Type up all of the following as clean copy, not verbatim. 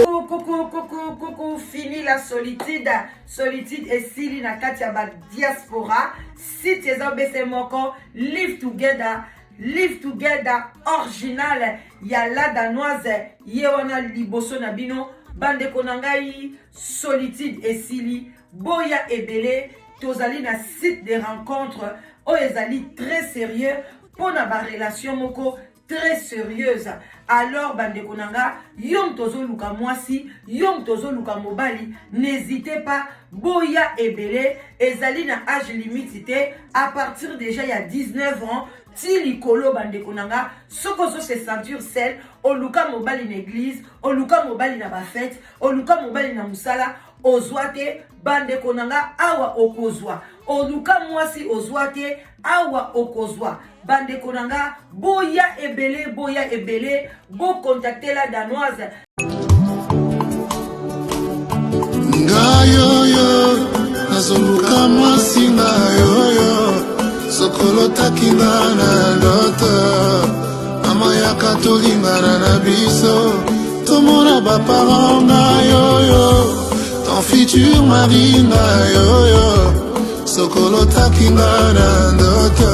Coucou, coucou, coucou, fini la solitude. Solitude esili na kati ya ba diaspora. Site eza obese moko, live together, live together original ya la danoise ye wana liboso na bino bandeko na ngai solitude esili boya ebele tozali na site de rencontre oyo ezali très sérieux mpo na barelation moko très sérieuse alors bandeko na nga yo moto ozoluka mwasi yo moto ozoluka mobali n'hésitez pas boya ebele ezali na age limite te à partir déjà ya 19 ans ti likolo bandeko na nga soki ozo se sentir seul oluka mobali na église oluka mobali na bafete oluka mobali na mosala ozwa te bandeko na nga awa okozwa oluka mwasi ozwa te awa okozwa bandeko na nga boya ebele boya ebele bokontakte la danoise Ngai oyo nazoluka mwasi ngai oyo sokolotaki nga na ndoto mama yaka tolingana na biso tomona baparent ngai oyo ton futur mari ngai oyo sokolotaki nga na ndoto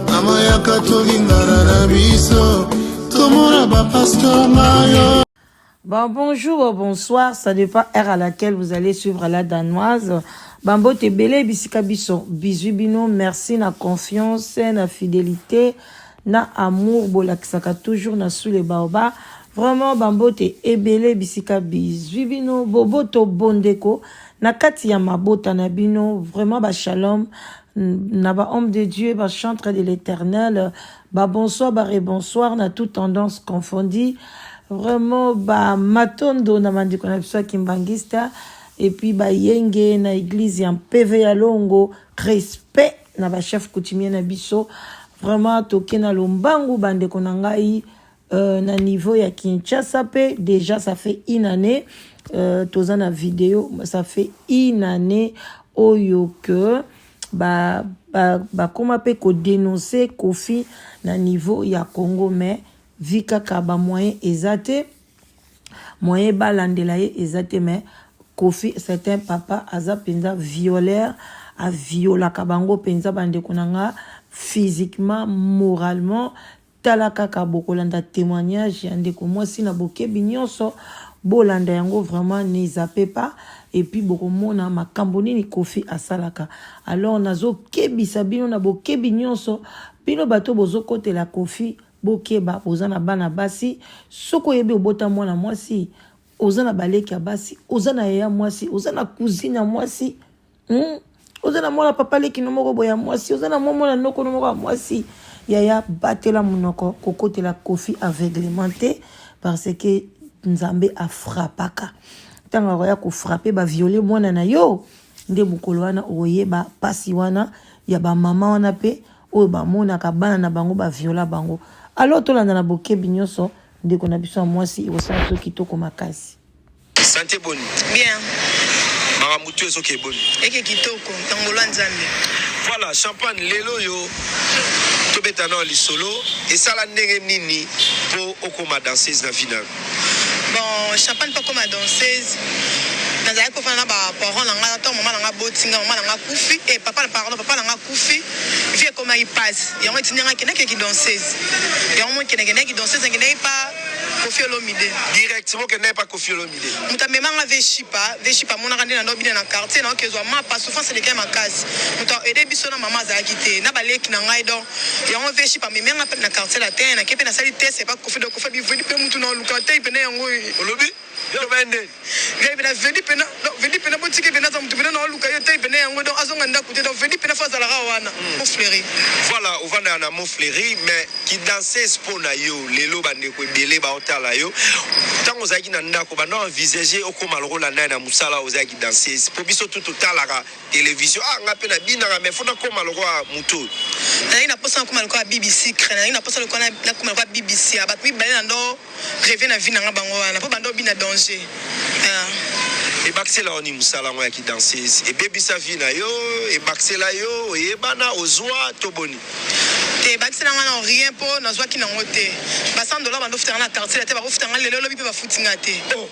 mama yaka tolingana na biso tomona bapasteur ngai oyo Bon, bonjour ou bonsoir, ça dépend heure à laquelle vous allez suivre la danoise. Bambote ebele bisika biso, bisous bino, merci na confiance, na fidélité, na amour bolakisaka toujours na sous les baobabs. Vraiment bambote ebele bisika bisous bino, boboto bondeko na kati ya mabota na bino, vraiment ba shalom na ba homme de Dieu, ba chantre de l'Éternel, ba bonsoir, ba rebonsoir na toute tendance confondue. Vraiment ba matondo na bandeko na biso ya kimbangista et puis ba yenge na église ya mpv ya longo respect na ba chef coutumier na biso vraiment toke na lombangu bandeko na ngai na niveau ya Kinshasa pe déjà ça fait une année toza na vidéo ça fait une année oyo que ba bakoma pe ko dénoncer Kofi na niveau ya Congo mais vi kaka ba moyen eza te moyen balandela ye eza te mais Kofi c'est un papa aza mpenza violeur aviolaka bango mpenza bandeko na nga physiquement moralement tala kaka bokolanda témoignage ya ndeko mwasi na bokebi nyonso bolanda yango vraiment ne zappez pas et puis bokomona makambo nini Kofi asalaka alors nazokebisa bino na bokebi nyonso bino bato bozokotela Kofi bokeba boza na bana basi soki oyebi obota mwana mwasi oza na baleki ya basi oza na yaya mwasi oza na cousine ya mwasi Oza na mwana papa leki no moko boye ya mwasi oza na mwa mwana noko no moko ya mwasi yaya batela monoko kokotela Kofi aveuglement te parce que Nzambe afrapaka ntango akoya kofrape baviole mwana na yo nde mokolo wana okoyeba mpasi wana ya bamama wana mpe oyo bamonaka bana na bango baviola bango alors tolanda na bokebi nyonso ndeko na biso ya mwasi ekosala biso kitoko makasi. Sante boni? Bien. Makambo tu ezoke boni? Eke kitoko, tangolo ya Nzambe. Voilà, champagne lelo oyo tobeta nao lisolo esala ndenge nini po okoma danseuse na vie na yo? Bon, champagne po akoma danseuse nazalaki kofanda na ba parents na ngai ntango mama na ngai aboti ngai mama na ngai akufi eh, papa pardon papa na ngai akufi vie ekomaki pasi yango etindi ngai akendaki ki danseuse yango moi kendakendaki danseuse nakendaki pa Koffi Olomide. Directement okendaki pa Koffi Olomide. Moto amema nga ve Shipa, ve Shipa amonaka nde na ndo bina na quartier na okezwa mapa souffrance elekaki makasi. Moto a aide biso na mama azalaki te na baleki na ngai donc yango ve Shipa amemi nga na quartier latin na ke pe nasali test epa Koffi donc Koffi abiveli pe mutu na oluka te pene yango Olobi? Yo bende. Ngai pena vedi pena donc vedi pena botika pena aza mutu pena na oluka yo te pena yango donc azonga ndaku te donc vedi pena fo azalaka wana mm. Mont Fleury. Voilà ovandaka na Mont Fleury mais ki danseuse mpo na yo lelo bandeko ebele baotala yo ntango ozalaki na ndako banda envisager okoma lokola nani na mosala ozalaki danseuse mpo biso tu totalaka television ah nga mpe nabinaka mais fo nakoma lokola moto oyo. Nazalaki na posa nakoma lokola BBC cre nazalaki na posa lokola nakoma lokola BBC ya bato mibale na ndo reve na vie na nga bango wana po banda obina danger ah. Ebakisela yo nini mosala yango ya ki danseuse? Ebebisa vie na yo? Ebakisela yo oyebana, ozua to boni? Te ebakisela nga nao rien po nazuaki nango te ba 100 dollars bando futa nga na quartier te bakofuta nga lelo lobi pe bafuti nga te oh.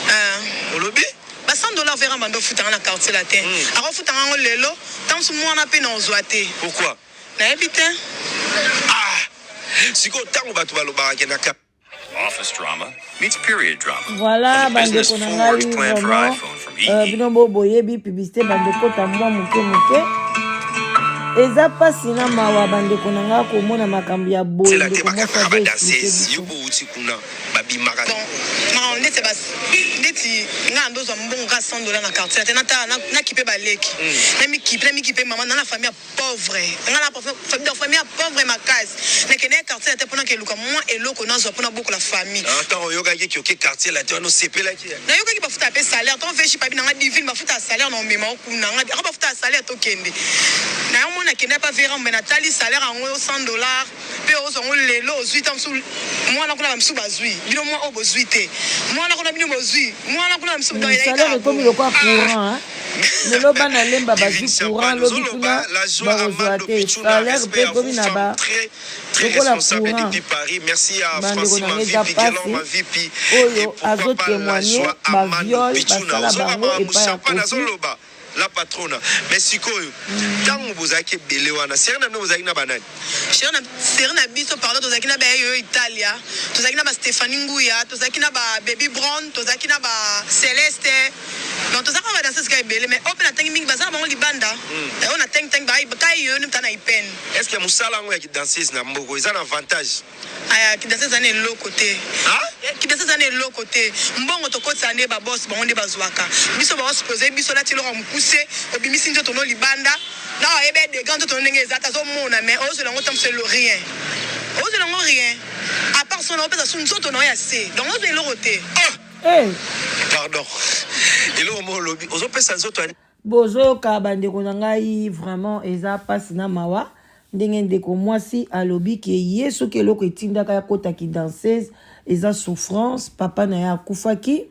Ah. Olobi? Ba 100 dollars vera bando futa nga na quartier latin mm. Akofuta nga ngo lelo tango mosusu mwana pe na ozua te. Pourquoi? Nayebi te. Ah! Sikoyo ntango bato balobaka ke na Voilà bandeko na ngai vraiment euh, bino bo boyebi publicité bando kota mwa moke moke eza mpasi na mawa bandeko na ngai komona makambo ya boye ndeko mwasi azo explike biso babimaka bon ndeti ba ndeti nga ndozwa mbongo ka 100 dollars na quartier te natala nakipe baleki mm. na mikipe na mikipe mama na na famille Pauvre nga na donc famille ya pauvre makasi na kende quartier latin pona keluka mwa eloko nazwa pona bokola famille. Ah tango oyokaki ke oke quartier latin wana osepelaki? Nayokaki bafuta pe salaire tango veshi pabi na nga divine bafuta salaire na omema yo kuna nga ako bafuta salaire tokende na yango mona kende pa vera mbe natali salaire yango 100 dollars pe ozwa yango lelo ozwi ta mosusu mwana kuna ba misusu bazwi bino mwa oyo bozwi te mwana kuna bino bozwi mwana kuna ba misusu donc ezalaki Salaire kaka ekomi bongo. lokola courant hein. Lelo bana lemba bazwi Divine courant Champagne lobi ozoloba kuna la joie bakozwa Amando te Pichuna salaire respect mpe à ekomi vous na femme ba très très lokola responsable courant depuis Paris merci à bandeko Francis na ngai eza Mavipi Guelor mpasi Mavipi et oyo pourquoi pas la azotemoigne joie Amando baviole Pichuna basala ozoloba bango makambo epai ya Champagne Koffi azoloba la patrona mais sikoyo tango bozalaki ebele wana serie na bino bozalaki na banani? Serie na biso pardon tozalaki na ba ya yoyo Italia tozalaki na ba Stephanie Nguya tozalaki na ba Baby Brown tozalaki na ba Celeste donc tozalaka na ba danseuse kaka ebele mais oyo pe natangi mingi baza na bango libanda oyo natangi tangi ba ka yoyo nde mutu aza na Ipn. Est ce que musala yango ya ki danseuse na mboko eza na avantage? Aya ki-danseuse eza na eloko te. Ki-danseuse eza na eloko te. Mbongo tokotisa nde ba boss bango nde bazuaka. Biso bao supposer biso olati eloko ya mukuse, obimisi nzoto no libanda, na oyebi ya degat nzoto no ndenge eza te azo mona mais ozwela yango tango mosusu elo rien. Ozwela yango rien. A part son opesa su nzoto na yo ya se. Donc ozwa eloko te. Ah! Hey! Pardon. Eloko moko olobi, ozopesa nzoto ya Bozoyoka ba ndeko na ngai vraiment eza pasi na mawa ndenge ndeko mwasi alobi ke ye soki eloko etindaka ye akota ki danseuse eza souffrance papa na ye akufaki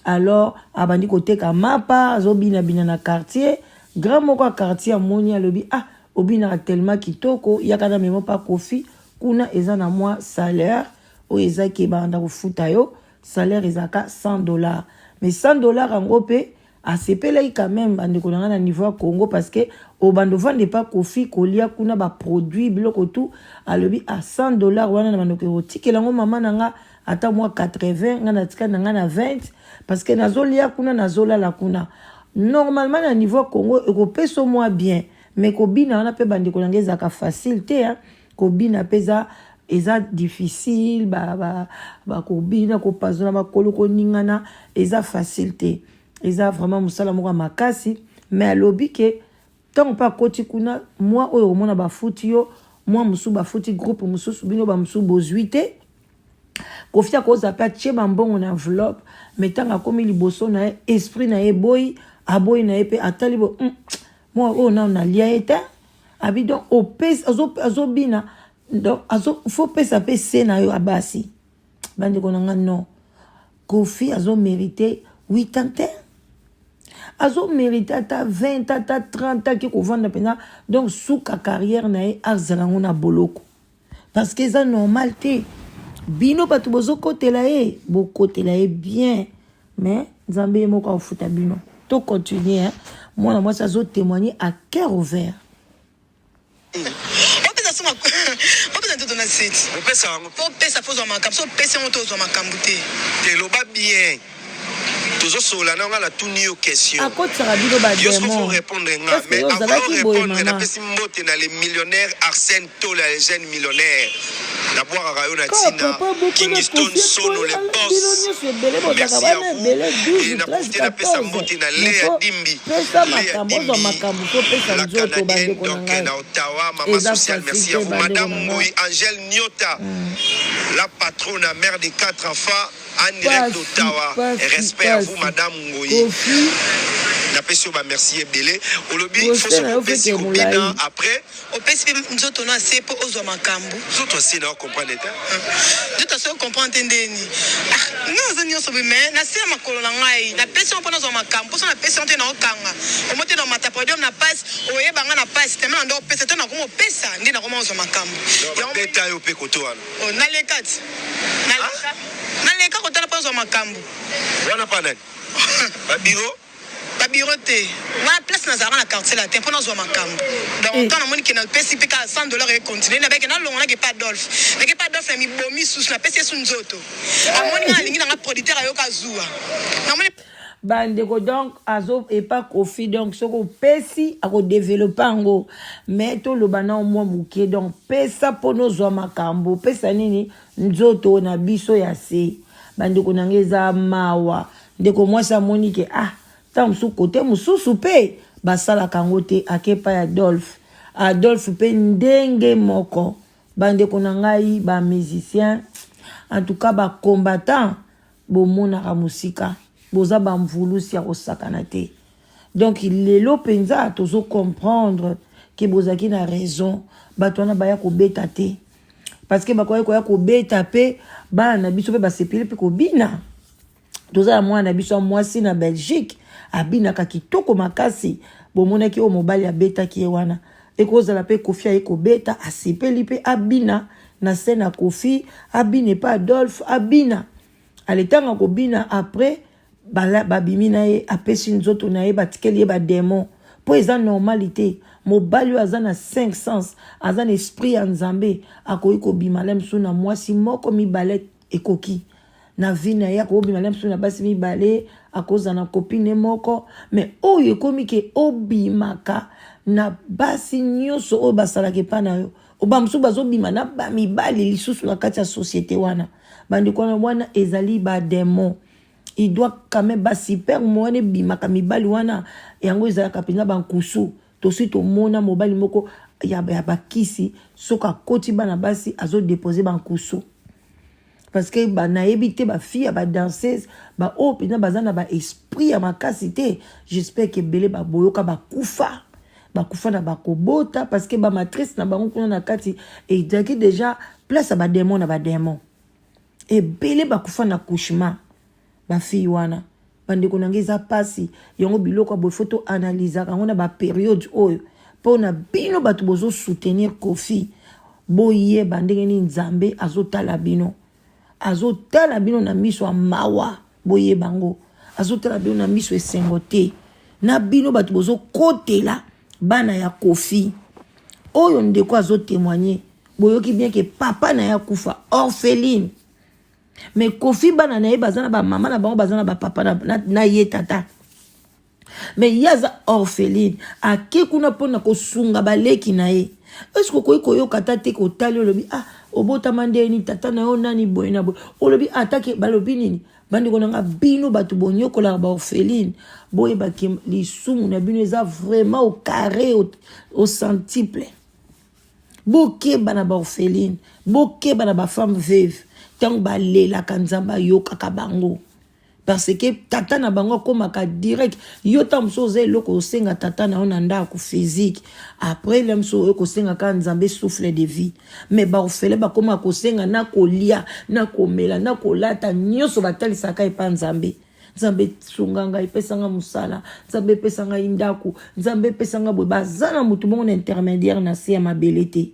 alors abandi koteka mapa azobina bina na quartier grand moko ya quartier amoni alobi ah obinaka tellement kitoko yaka na memo pa kofi kuna eza na mwa salaire oyo eza ke banda kofuta yo salaire ezalaka 100 dollars mais 100 dollars yango mpe Asepelaki quand meme ba ndeko na nga na niveau ya Congo parce que obanda ovanda epa Koffi kolia kuna ba produits biloko tout alobi ah 100 dollars wana na banda kotikela yango mama na nga ata mwa 80 nga natikali na nga na 20 parce que nazolia kuna nazolala kuna normalement na niveau ya Congo ekopesa mwa bien mais kobina wana mpe bandeko na nga ezalaka facile te hein? Kobina pe eza eza difficile ba ba ba kobina kopazola makolo koningana eza facile te eza vraiment mosala moko ya makasi mais alobi ke ntango mpe akoti kuna mwa oyo okomona bafuti yo mwa mosusu bafuti groupe mosusu bino bamosusu bozwi te Koffi akozala pe atie ba mbongo na enveloppe mais tango akomi liboso na ye esprit na ye eboyi aboyi na ye pe atali bo mm, mwa oyo nano nalia ye te abi donc opesi azobina donc azo faut pesa pe se na yo abasi bandeko na nga non Koffi azo merite 8 ans te azo merite ata 20 ata 30 ake kovanda mpenza donc suka carrière na ye azala yango na boloko Parce que eza normal te. Bino bato bozokotela ye, bokotela ye bien. Mais Nzambe ye moko akofuta bino. To continuer hein. Mwana mwasi azo témoigner à cœur ouvert. Opesa soma opesa nzoto na seti. Opesa yango. Opesa fo zwa makambo. So opesi yango to ozwa makambo te. Te loba bien. Tozo solola na nga na tuni yo question. Akotisaka bino ba Yo siko faut demon. répondre nga Est ce que mais yo avant ozalaki boye répondre mama? napesi mbote na le millionnaire Arsène Tola le jeune millionnaire. Nabwakaka yo na Kaka ntina papa moko na Kingston Koffi Sono ekoli le bino boss. nyonso ebele bozalaka Merci à bana vous. ebele Et 12 na 13 profite napesa 14 mbote na mais Léa fo Dimbi. pesa Léa makambo ozwa Dimbi, makambo fo pesa la nzoto Canadienne, bandeko na donc ngai na Ottawa, maman eza sociale, facile merci à te vous. bandeko Madame na ngai Ngoy, Angèle Nyota, la patronne, mère de quatre enfants, en direct pasi d'Ottawa. pasi Respect à vous, pasi Madame Ngoy. Koffi napesi yo bamerci ebele olobi procès fo soki na yo opesi fete kobina molai après Opesi mpe nzoto no ase mpo ozwa makambo. Nzoto ase na comprendre te. Nzoto ase comprendre te ndeni. Ah, nga naza nyonso boye mais na se ya makolo na ngai napesi yango mpo nazwa makambo mpo so napesi yango te naokanga omo te na mata podium na pasi oyeba nga na pasi teme na ndo opesa te nakoma opesa nde nakoma ozwa makambo yango beta yo mpe koto wana. Oh, naleka ti naleka naleka kotala mpo nazwa makambo wana pa nani babiro Ba bureau te wana place nazalaka na quartier latin po nazua makambu donc Eh. tango namoni ke napesi pe kaka 100 dollars e continuer nabaki nalongwa nake epa Adolphe nake epa Adolphe na mibomi susu napesi ye su nzoto amoni nga nalingi nanga producteur ayoka zuwa namoni Bandeko donc azo epa Koffi donc soki opesi ako developper yango mais toloba nao mwa moke donc pesa mpo nozwa makambo pesa nini nzoto na biso ya se bandeko na ngai eza mawa Ndeko mwasi amoni ke ah, ntango mosusu kote mosusu mpe basalaka yango te, ake epai ya Adolphe. Adolphe mpe ndenge moko. Bandeko na ngai ba musiciens, en tout cas ba combattants, bomonaka mosika, boza ba mvulusi ya kosakana te. Donc lelo mpenza tozo comprendre ke bozalaki na raison, bato wana baya kobeta te parce que bakoki koya kobeta mpe bana na biso mpe basepeli mpe kobina. Toza na mwana na biso ya mwasi na Belgique abinaka kitoko makasi, bomonaki oyo mobali abetaki ye wana. Ekozala mpe Koffi aye kobeta asepeli mpe abina na scène ya Koffi, abina epa Adolphe, abina aletanga kobina après bala babimi na ye apesi nzoto na ye batikeli ye ba demon mpo eza normal te. Mobali oyo aza na 5 sens, aza na esprit ya Nzambe, akoki kobima la mosusu na mwasi moko mibale ekoki na vie na ye akobima na mosusu na basi mibale, akozala na copine moko, mais oyo ekomi ke obimaka na basi nyonso oyo basalaka epa na yo, ba mosusu bazobima na bamibali lisusu na kati ya société wana. Bandeko wana wana ezali ba demon, il doit quand même ba super wana ebimaka mibali wana, yango ezalaka mpenza bankusu. Tosi tomona mobali moko ya bakisi soki akoti bana basi azodepose bankusu parce que ba nayebi te ba fille ya ba danseuse ba oyo mpenza baza na ba esprit ya makasi te. J'espère que ebele baboyoka bakufa bakufa na bakobota parce que ba matrice na bango kuna na kati ezalaki déjà place ya ba démon na ba démon ebele bakufa na accouchement ba fille wana. Bandeko na ngai eza pasi yango biloko ya boye faut to analysaka yango na ba periode oyo mpo na bino bato bozo soutenir Koffi, boyeba ndenge nini Nzambe azotala bino, azotala bino na miso ya mawa, boyeba yango, azotala bino na miso esengo te. Na bino bato bozokotela bana ya Koffi oyo ndeko azotemoigne, boyoki bien ke papa na ye akufa orpheline. Mais Koffi bana na ye baza na ba mama na bango, baza na ba papa na, na, na ye tata. Mais ye aza orpheline, ake kuna mpona kosunga baleki na ye. Est-ce que okoki koyoka ata te kotali olobi ah obotama ndeni tata na yo nani boye na boye, olobi atake balobi nini? Bandeko na nga bino bato bonyokolaka ba orpheline, boyeba ke lisumu na bino eza vraiment au carré, au, au centuple. Bokeba na ba orpheline, bokeba na ba femme veuve, ntango balelaka Nzambe ayokaka bango parce que tata na bango akomaka direct. Yo ntango mosusu oza eloko osenga tata na yo na ndako physique, après le mosusu oyo kosenga kaka Nzambe souffle de vie, mais ba orphelin bakomaka kosenga na kolia na komela na kolata nyonso batalisaka epa Nzambe. Nzambe sunga ngai, pesa ngai mosala, Nzambe pesa ngai ndako, Nzambe pesa ngai boye. Baza na motu moko na intermédiaire na se ya mabele te.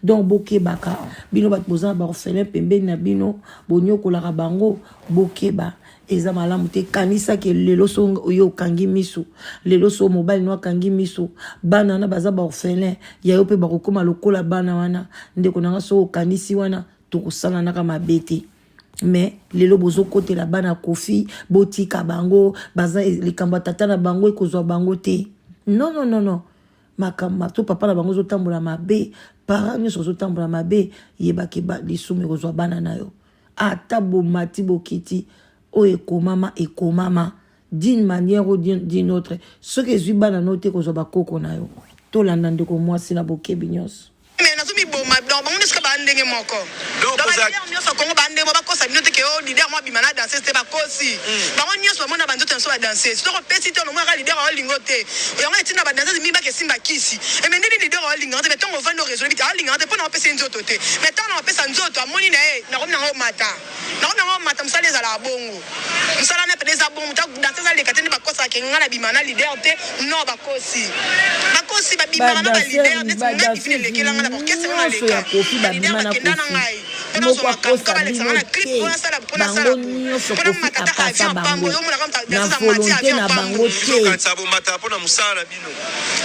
Donc bokebaka bino bato boza na baorphelin pembeni na bino, bonyokolaka bango, bokeba, eza malamu te. Kanisa ke lelo so oyo okangi miso, lelo so mobali no akangi miso, bana wana baza baorphelin ya yo mpe bakokoma lokola bana wana. Ndeko na nga, so okanisi wana tokosalanaka mabe te. Mais lelo bozokotela bana Koffi, botika bango, baza likambo ya tata na bango ekozwa bango te. Non, non, non, non. Makambo to papa na bango ezotambola mabe. Parent nyonso ozotambola mabe, yeba ke lisumu ekozwa bana na yo. Ata bomati bokiti, oyo ekomama ekomama d'une manière ou d'une autre. Soki ezwi bana no te, ekozwa bakoko na yo. Tolanda ndeko mwasi na bokebi nyonso. Mais nazo miboma donc bango nyonso ba ndenge moko. Donc ba leader nyonso Congo ba ndenge moko, bakosa bino te ke oh leader mo abima na danseuse te, bakosi. Bango nyonso bamona ba nzoto na biso ba danseuse. Soki opesi te onomona leader aolingo te. Yango etinda ba danseuse mingi bakesimba kisi. Et mais ndeni leader aolinga te, mais ntango ovandi oraisonner bite aolinga te mpo na opesa ye nzoto te. Mais ntango na opesa nzoto amoni na ye nakomi nango omata. Nakomi nango omata, mosala ezalaka bongo. Mosala wana pene eza bongo, moto danseuse aleka te nde bakosaka ke nga na bima na leader te. Non, bakosi. Bakosi, babimaka na ba leader neti nga Divine elekela nga na ba orchestre nga nyonso ya naleka. Kofi Ba leader babima na bakenda na Kofi ngai mpo nazwa moko makambo akosa ka balekisa bino nga na clip te mpo nasala mpo nasala bango boye nyonso mpo Kofi namata ata apasa avion pambo bango yo omonaka moto na danseuse amati volonté avion na pambo. bango te. Ozokanisa bomata mpo na mosala na bino.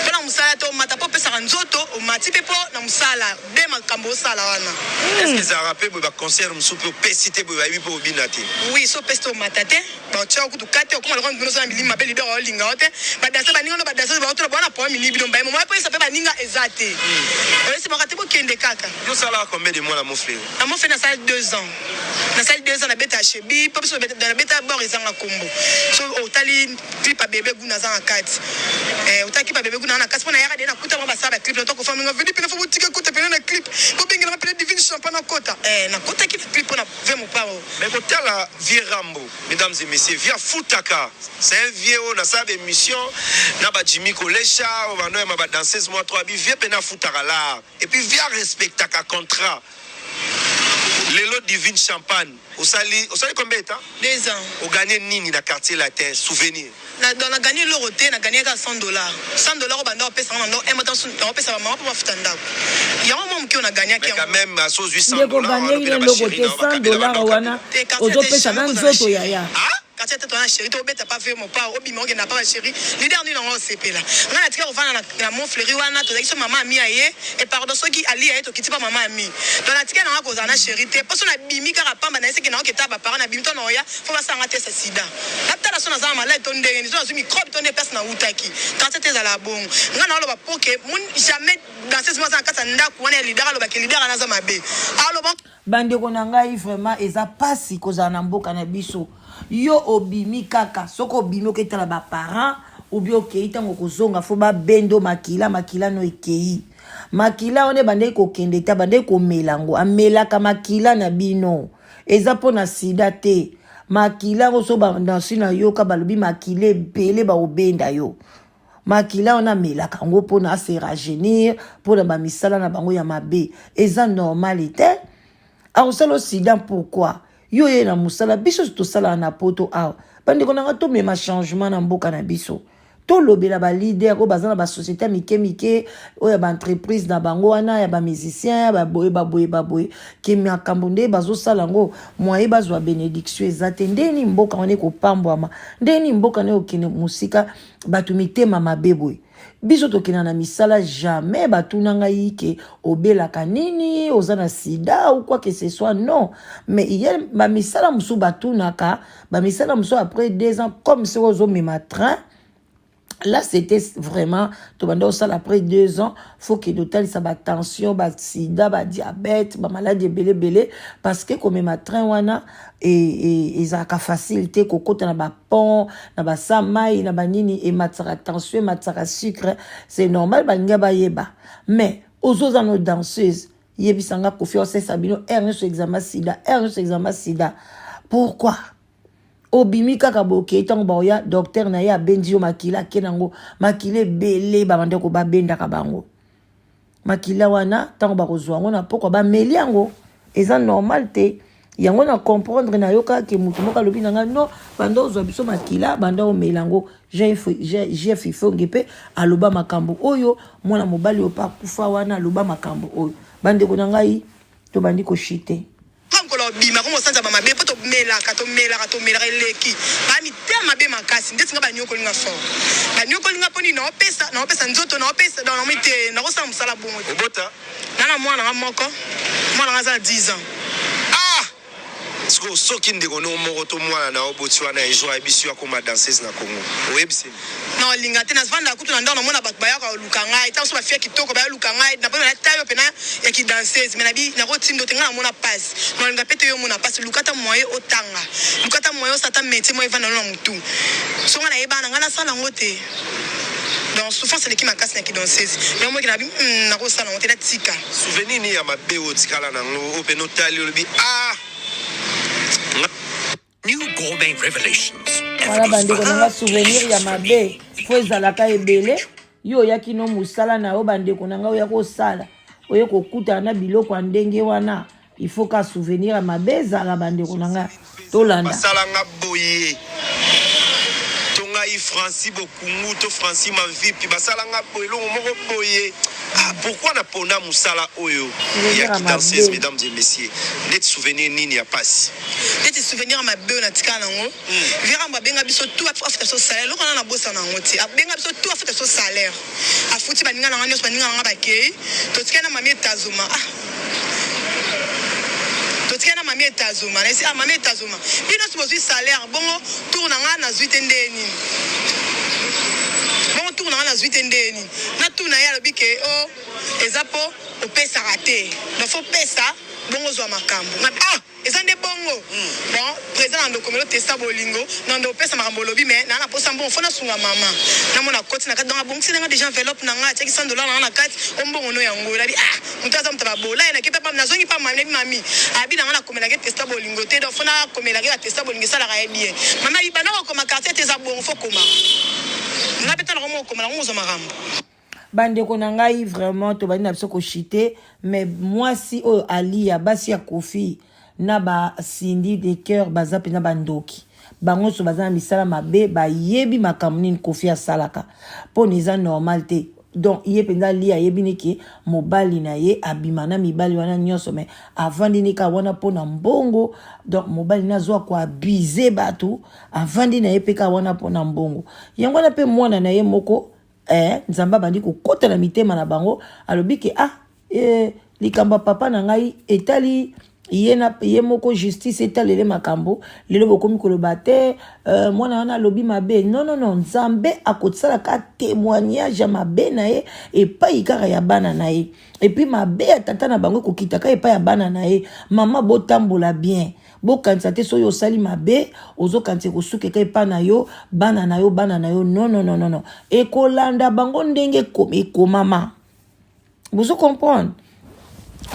Mpo na mosala te, omata mpo opesaka nzoto, omati mpe mpo na mosala de makambo osala wana. Est ce que ezalaka mpe boye ba concert mosusu mpe opesi te boye bayebi mpe obina te? Oui, so opesi te omata te, baotia yo kutu kate, okoma lokola mutu oza na milimo mabe, leader aolinga yo te, ba danseuse baninga no ba danseuse baotuna boa na problème nini bino mbaye moyen po oyebisa pe baninga eza te, oyebisi bango te bokende kaka. Yo osalaka combien de mois na Mont Fleury? Na Mont Fleury nasali 2 ans. Nasali 2 ans nabeta chebi po biso nabeta bord ezanga kombo so otali clip ya bebe guna aza na kati eh, otali clip ya bebe guna na kati mpo nayaka de nakuta bango basala ba clip na toko fami nga vedi pena fo botika kota pena na clip bobengela nga pena divine champagne nakota eh, nakotaki na clip mpo na ve mopao. Mais kotala vieux Rambo, mesdames et messieurs, vieux afutaka, c'est un vieux oyo nasala ba emission na ba Jimmy Kolesha oyo bando yamba ba danseuse mwa 3 bi vieux pena afutaka lar et puis vieux arespectaka contrat. Lelo Divine Champagne osali osali combien de temps? 2 ans. O gagner nini na quartier latin souvenir? Na donc na gagner eloko te, na gagner kaka 100 dollars. 100 dollars oyo banda kopesa nga na ndako, un mois tango na kopesa ba mama po bafuta ndako. Yango mwa moke oyo na gagnaki Mais quand yango. même soki ozui 100 Ndeko dollars wana gagneki pe na na ba eloko cherie te na yo 100 bakabela dollars banda wana okabela. Te quartier te ozopesa jamais na kozala nzoto cherie. yaya. Ah? Quartier te toza na cherie te obeta pa vieux mopao obima okende na pa ba cherie leader nini yango osepela nga na tika kovanda na, na mont fleury wana tozalaki so mama ami aye e pardon soki ali aye tokiti pa mama ami donc na tika nanga kozala na cherie te po so na bimi kaka pamba na ye seke na oketa ba parents na bimi to na oya fo basala nga test ya sida natala so naza na malade to ndenge nini so nazwi microbe to nde place na wutaki quartier te ezala bongo nga na oloba po ke jamais danseuse moko aza na kati ya ndako wana ya leader aloba ke leader wana aza mabe aloba. Bandeko na ngai vraiment eza pasi kozala na mboka na biso yo obimi kaka soki obimi oketala ba parents ou bien okei ntango okozonga fo babendo makila makila no ekei makila wana ebandaki kokende te abandaki komela yango amelaka makila na bino eza mpo na sida te makila yango so banasi nayoka balobi makila ebele bakobenda yo Makila wana amelaka yango pona a se rajeunir pona ba misala na bango ya mabe eza normal te akosala sida pourquoi yo oye na mosala biso tosalaka na poto awa bandeko na nga tomema changement na mboka na biso tolobela ba leader oyo baza na ba société ya mike mike oyo ya ba entreprise na bango wana ya ba musicien baboye baboye baboye ke makambo nde bazosala yango moye bazwa benediction eza te ndeni mboka wana ekopambwama ndeni mboka wana ekokende mosika Bato mitema mabe boye. Biso tokenda na misala jamais batuna ngai ke obelaka nini, oza na sida ou quoi que ce soit non. Mais il y a ba misala mosusu batunaka, ba misala mosusu après 2 ans comme soki ozomema train Là, c'était vraiment, tobanda osala après 2 ans, faut que totalisa ba tension, ba sida, ba diabète, ba maladie ebele ebele, parce que komema train wana ezalaka facile te kokota na ba pont, na ba sa mai, na ba nini, ematisaka tension, ematisaka sucre, c'est normal balingi bayeba. Mais ozoza no danseuse, yebisa nga Koffi osesa bino heure nyonso examen sida, heure nyonso examen sida. Pourquoi? Obimi kaka bokei ntango baoya docteur na ye abendi yo makila ake nango makila ebele babandeko babendaka bango makila wana ntango bakozwa yango na pokwa bameli yango eza normal te yango na comprendre nayoka ke motu moko alobi na ngai non banda ozwa biso makila banda omela yango Jeff Ifonge mpe aloba makambo oyo mwana mobali oyo mpe akufa wana aloba makambo oyo bandeko na ngai tobandi koshite. Nga mokolo obima komo sanza ba mabe po tomelaka tomelaka tomelaka eleki ba mitema mabe makasi ndeti nga baniokoli nga fort baniokoli nga po nini naopesa naopesa nzoto naopesa donc naomi te nakosala mosala bongo te Obota? Na na mwana nga moko mwana nga aza na 10 ans. Ah! Sikoyo soki ndeko no moko to mwana na yo boti wana un jour ayebisi yo akoma danseuse na Congo, oyebisi ye nini? Na olinga te, navandaka kutu na ndako namona bato bayaka koluka ngai, tango mosusu ba fille ya kitoko baya luka ngai, na pona na yo pena ya ki danseuse mais nabi nako tindo te, ngai namona pasi, na olinga pe te yo omona pasi, luka ata moyen otanga, luka ata moyen osala ata metier moko evanda no na mutu, soki ngai nayebana na ngai nasala yango te. Donc souffrance eleki makasi na ki danseuse yango moki nabi hum nakosala yango te natika. Souvenir nini ya mabe oyo otikala na yango oyo pena otali olobi ah nga. New gourmet revelations. Wana bandeko na nga souvenir ya mabe fo ezalaka ebele yo oyaki no mosala na yo bandeko na ngai oya kosala oye kokutana na biloko ya ndenge wana il faut ka souvenir ya mabe ezala bandeko na ngai tolanda basala nga boye to ngai franci bokungu to franci mavipi basala nga boye eloko moko boye ah, pourquoi na pona mosala oyo Souvenir ya ya kidanseuse mabe. mesdames et messieurs neti souvenir nini ya pasi neti souvenir ya mabe oyo natikala nango virambo abenga biso tout afuta biso salaire eloko wana nabosana yango te abenga biso tout afuta biso salaire afuti baninga na nga nyonso baninga na nga bakei totikali na mami etazoma ah totikali na mami etazoma nayesi ah mami etazoma bino nyonso bozwi salaire bongo tour na nga nazwi te ndenge nini bongo tour na nga nazwi te ndenge nini natuna ye alobi ke o oh, eza mpo opesaka te donc fo pesa bongo ozwa makambo ah Eza nde bongo bon president na ndokomelo testa bolingo na ndo opesa makambo olobi mais na na posa mbongo fo nasunga mama na mona akoti na kati donc abongisi nanga dejà enveloppe na nga atiaki 100 dollars na nga na kati o mbongo no yango elabi ah moto aza moto ya babola ye nake pe nazongi pa mami nabi mami abi na nga nakomelaki testa bolingo te donc fo nakomelaki ba testa bolingo esalaka ye bien mami abi banda kokoma quartier te eza bongo fo komaka nga pe tala komo okoma nango ozwa makambo. Bandeko na ngai vraiment tobandi na biso kochite mais mwasi oyo Aliya basi ya Koffi na ba Cindy de cœur baza mpenza bandoki bango nyonso baza na misala mabe bayebi makambo nini Koffi asalaka mpona eza normal te donc ye mpenza Aliya ayebi neke mobali na ye abima na mibali wana nyonso mais avandi ne kaka wana mpona mbongo donc mobali na azwa koabize bato avandi na ye mpe kaka wana mpona mbongo yango wana mpe mwana na ye moko eh, nzambe abandi kokota na mitema na bango alobi ke ah eh, likambo ya papa na ngai etali ye, na, ye moko justice etalele makambo lelo bokomi koloba te uh, mwana wana alobi mabe non non non nzambe akosalaka témoignage ya mabe na ye epai kaka ya bana na ye epuis mabe ya tata na bango ekokitaka epai ya bana na ye mama botambola bien Bokanisa te soki osali mabe ozokanisa ekosukeka epa na yo bana na yo bana na yo non non non non ekolanda bango ndenge ekomama bozo comprendre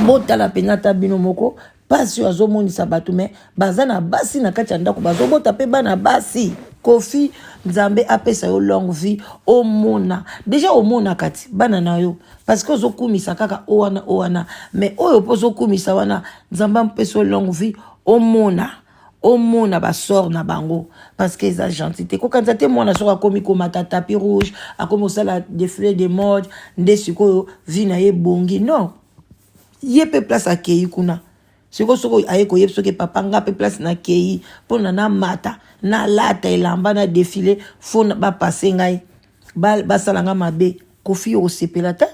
botala mpenza ata bino moko mpasi oyo azomonisa bato me baza na basi na kati ya ndako bazobota mpe bana basi kofi nzambe apesa yo longue vie omona deja omonaka ti bana na yo parce que ozokumisa kaka o wana o wana mais oyo mpo ozokumisa wana nzambe ampesa yo longue vie omona omona basort na bango parce que eza gentil te kokanisa te mwana soki akomi komata tapis rouge akomi kosala défilé de mode nde sikoyo vie na ye ebongi non ye mpe place akei kuna sikoyo soki aye koyebi soki papa nga mpe place nakei mpo na namata nalata elamba na défilé fo bapase ngai basala nga mabe kofi oyo osepela te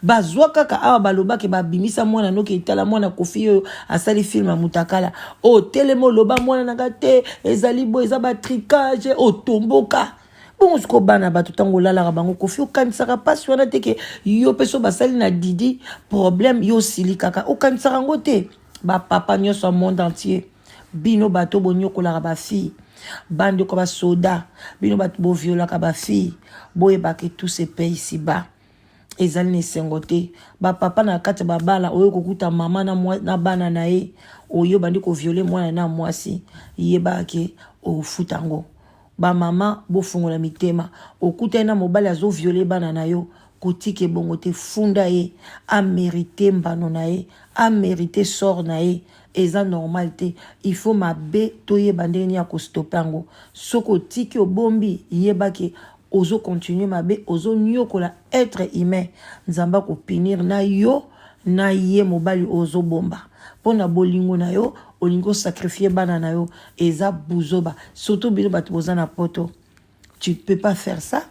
bazwa kaka awa balobaki babimisa mwana noki etala mwana kofi oyo asali filme ya mutakala otelema oloba mwana na nga te ezali boye eza batricage otomboka bongo sikoyo bana bato ntango olalaka bango kofi okanisaka mpasi wana te ke yo mpe so basali na didi problème yo osilikaka okanisaka yango te bapapa nyonso ya monde entier bino bato bonyokolaka bafille bandeko basoda bino bato boviolaka bafille boyebaka tout se paye ici bas ezali na esengo te bapapa na kati ya babala oyo kokuta mama na, mwa, na bana na ye oyo bandi koviole mwana na mwasi yebaka ke ofuta yango bamama bofungola mitema okutani na mobali azoviole bana na yo kotika ebongo te funda ye amerite mbano na ye amerite sort na ye eza normal te il faut mabe toyeba ndenge nini ya kostope yango soki otiki obombi yeba ke ozo continuer mabe ozoniokola être humain nzambe akopinir na yo na ye mobali ozobomba mpo na bolingo na yo olingi osacrifie bana na yo eza buzoba surtout bino bato boza na poto tu peux pas faire ça.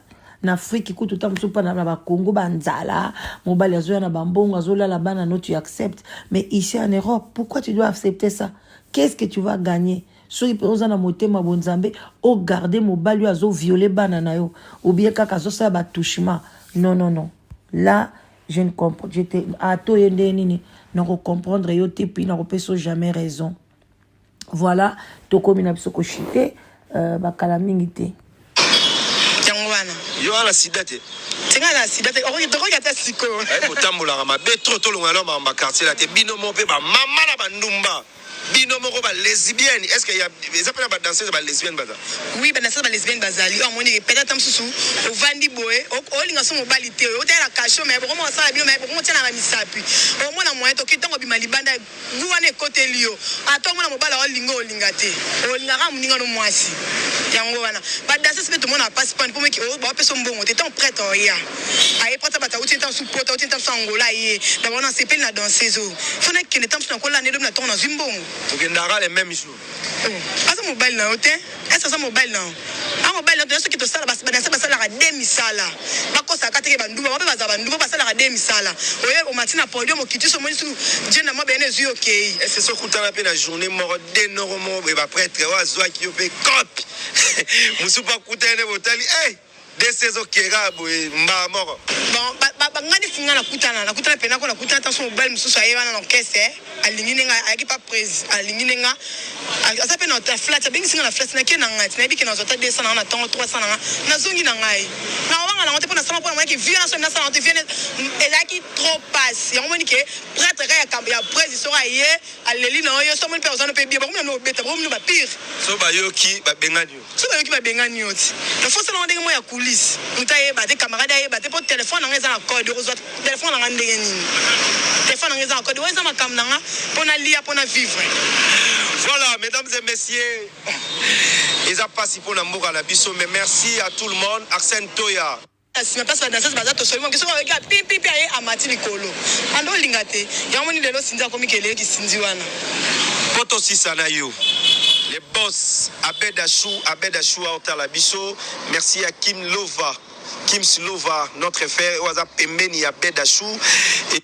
Na Afrique kutu ta mosusu pana na ba Congo ba nzala, mobali azoya na ba mbongo azolala bana no tu acceptes. Mais ici en Europe, pourquoi tu dois accepter ça? Qu'est-ce que tu vas gagner? Soki mpe oza na motema bonzambe, o garder mobali oyo azo violer bana na yo, ou bien kaka azosala ba touchement. Non non non. Là, je ne comprends, je te ata oye ndenge nini, nako comprendre yo te puis nakopesa yo jamais raison. Voilà, tokomi na biso koshite euh, bakala mingi te. Yango wana. Yo wana sida te. Tinga na sida te. Okoki tokoki ata sikoyo. Ayi kotambolaka mabe trop tolongola na makambo ya quartier la te bino moko mpe ba mama na ba ndumba bino moko ba lesbienne est ce que ya eza mpe na ba danseuse ba lesbienne baza Oui, ba danseuse ba lesbienne bazali. Oyo amoni peut-être ata mosusu ovandi boye olinga so mobali te otala na cachot mais bokoma kosala bino mais bokoma kotia na ba misapi omona moyen toki ntango obima libanda Gout wana ekoteli yo ata omona mobali aolinga olinga te olinga kaka moninga no muasi yango wana ba danseuse pe tomonaka pasi pona po meki baopesa yo mbongo te tango prete oya aye prete batu awuti ntango mosusu poto awuti ntango mosusu angola aye na bango nasepeli na danseuse oyo fo nakende ntango mosusu nakolanda ye lobi na ntongo nazwi mbongo. Tokendaka le meme jour. Oh aza mobali na yo te est ce aza mobali na yo a mobali na yo soki tosala ba danse basalaka de misala bakosaka te ke ba ndumba bango pe bazala ba ndumba basalaka de misala oye omati na podium okiti so omoni su djenda mwa bene ezui okeyi. Est ce esi okutana pe na journee moko de noko moko boye ba pretre oyo azuaki yo pe coop mususu pe akutani naye botali eh DC ezo kera boye mbala moko. Bon ba ba nga neti nga nakutana nakutana pena ko nakutana tanso mobali mosusu aye wana na orchestre alingi nde nga ayaki pa prez alingi nde nga aza pe na flat abengisi nga na flat nake na nga ti nayebi ke nazwa ata 200 na nga na tongo 300 na nga nazongi na ngai nakobanga nango te po nasala po namonaki vie wana soki nasala yango te vie wana ezalaki trop pasi yango omoni ke pretre kaka ya prez soki aye aleli na yo soki omoni pe oza no pe bien bakomi na no obeta bakomi no ba pire. Soki bayoki babengani yo. Soki bayoki babengani yo ti. Na faut osala ngo ndenge moko ya coulisse mutu ayeba te camarade ayeba te po telephone na nga eza na code okozua telephone na nga ndenge nini telephone na nga eza na code oyo eza makambo na nga po na lia po na vivre. Voilà mesdames et messieurs eza pasi pona mboka na biso mais merci à tout le monde Arsène Toya. Na sima place ba danseuse baza tosoli moke soki ayoki a pi pi pi aye amati likolo ando olinga te yango omoni lelo Cindy akomi keleye ki Cindy wana. Po tosisa na yo le boss abed achou abed achou aotala biso merci ya kim lova kims lova notre frère oyo aza pembeni ya abed achou et.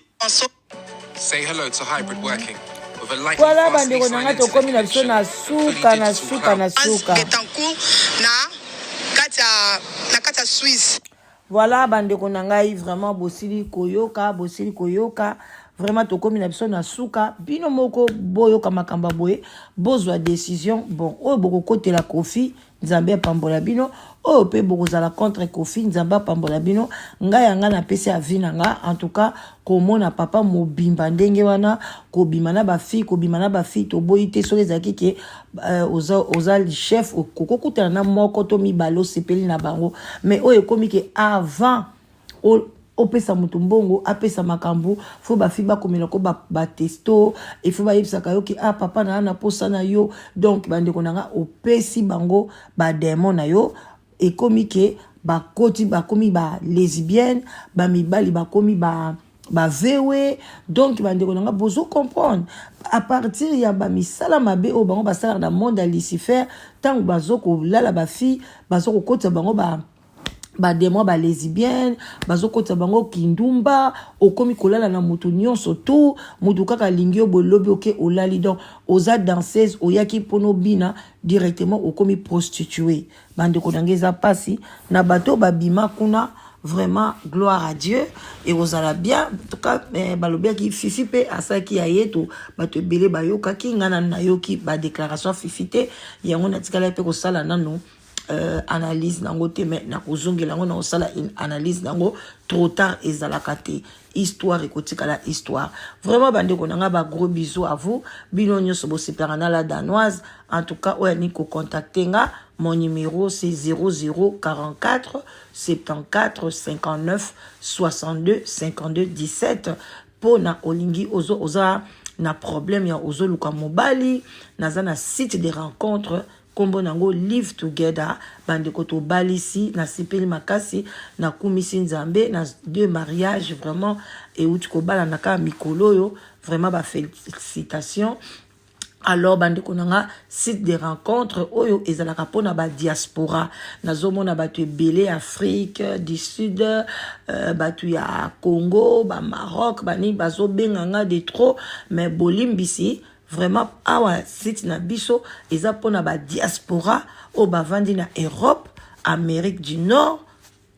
Say hello to hybrid working with a lightning Voilà fast bandeko na leased nga line internet tokomi na biso connection na and fully suka na digital suka cloud. na suka. Betancourt na kati ya na kati ya Suisse. Voilà bandeko na ngai vraiment bosili koyoka bosili koyoka vraiment tokomi na biso na suka bino moko boyoka makambo ya boye bozwa decision bon oyo bokokotela Koffi Nzambe apambola bino oyo pe bokozala contre Koffi Nzambe apambola bino ngai ya ngai napesi avis na nga en tout cas komona papa mobimba ndenge wana kobima na ba fille kobima na ba fille toboyi te soki ezalaki ke euh, oza, oza chef okokutana na moko to mibale osepeli na bango mais oyo ekomi ke avant opesa moto mbongo apesa makambo fo bafi bakomela ko batesto ba efo bayebisaka yo ke ah papa na na posa na yo donc bandeko na nga opesi bango bademon na yo ekomi ke bakoti bakomi ba lesbienne bamibali bakomi ba bavewe donc bandeko na nga bozo comprendre à partir ya bamisala mabe oyo bango basalaka na monde ya lucifer ntango bazo kolala bafille bazo kokotisa bango ba ba demon ba lesbienne bazokotisa bango kindumba okomi kolala na moto nyonso tu moto kaka alingi yo boye lobi oke olali donc oza danseuse oyaki mpona obina directement okomi prostitue bandeko na ngai eza mpasi na bato babima kuna vraiment gloire à dieu ekozala bien en tout cas eh, balobaki fifi mpe asalaki ya ye to bato ebele bayokaki ngai nanu nayoki badéclaration ya fifi te yango natikalaki mpe kosala nanu euh, analyse nango te mais nakozongela yango nakosala analyse nango trop tard ezalaka te histoire ekotikala histoire vraiment bandeko na ngai ba gros bisous à vous bino nyonso bosepelaka na la danoise en tout cas oyo alingi kocontacte nga mon numéro c'est 0044 74 59 62 52 17 mpo na olingi ozo, oza na problème ya ozoluka mobali naza na site de rencontre Kombo nango live together bandeko tobalisi nasepeli makasi nakumisi nzambe na deux mariage vraiment euti kobalana kaka mikolo oyo vraiment ba felicitations. Alors bandeko na nga, site de rencontre oyo ezalaka mpona badiaspora. Nazomona bato ebele ya Afrique du Sud, bato ya Congo, bamaroc, banini bazobenga nga de trop, mais bolimbisi vraiment, awa site na biso eza mpona badiaspora oyo bavandi na Europe, Amérique du Nord,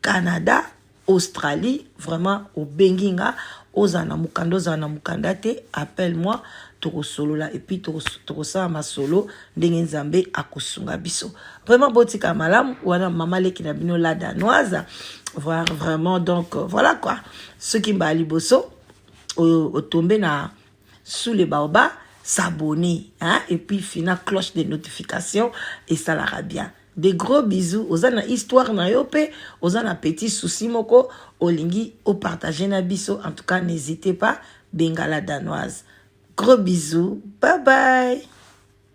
Canada, Australie. Vraiment, obengi nga, ozala na mokanda, ozala na mokanda te, appelle moi, tokosolola et puis tokosala masolo ndenge Nzambe akosunga biso. Vraiment, botika malamu. Wana mama leki na bino, la Danoise. Voir vraiment, donc voilà quoi. Soki mbala liboso otombe na Sous le baobab, s'abonner, hein, et puis fina cloche de notification, esalaka bien. Des gros bisous. Oza na histoire na yo mpe oza na petit souci moko olingi opartage na biso, en tout cas n'hésitez pas, benga la Danoise. Gros bisous, bye bye.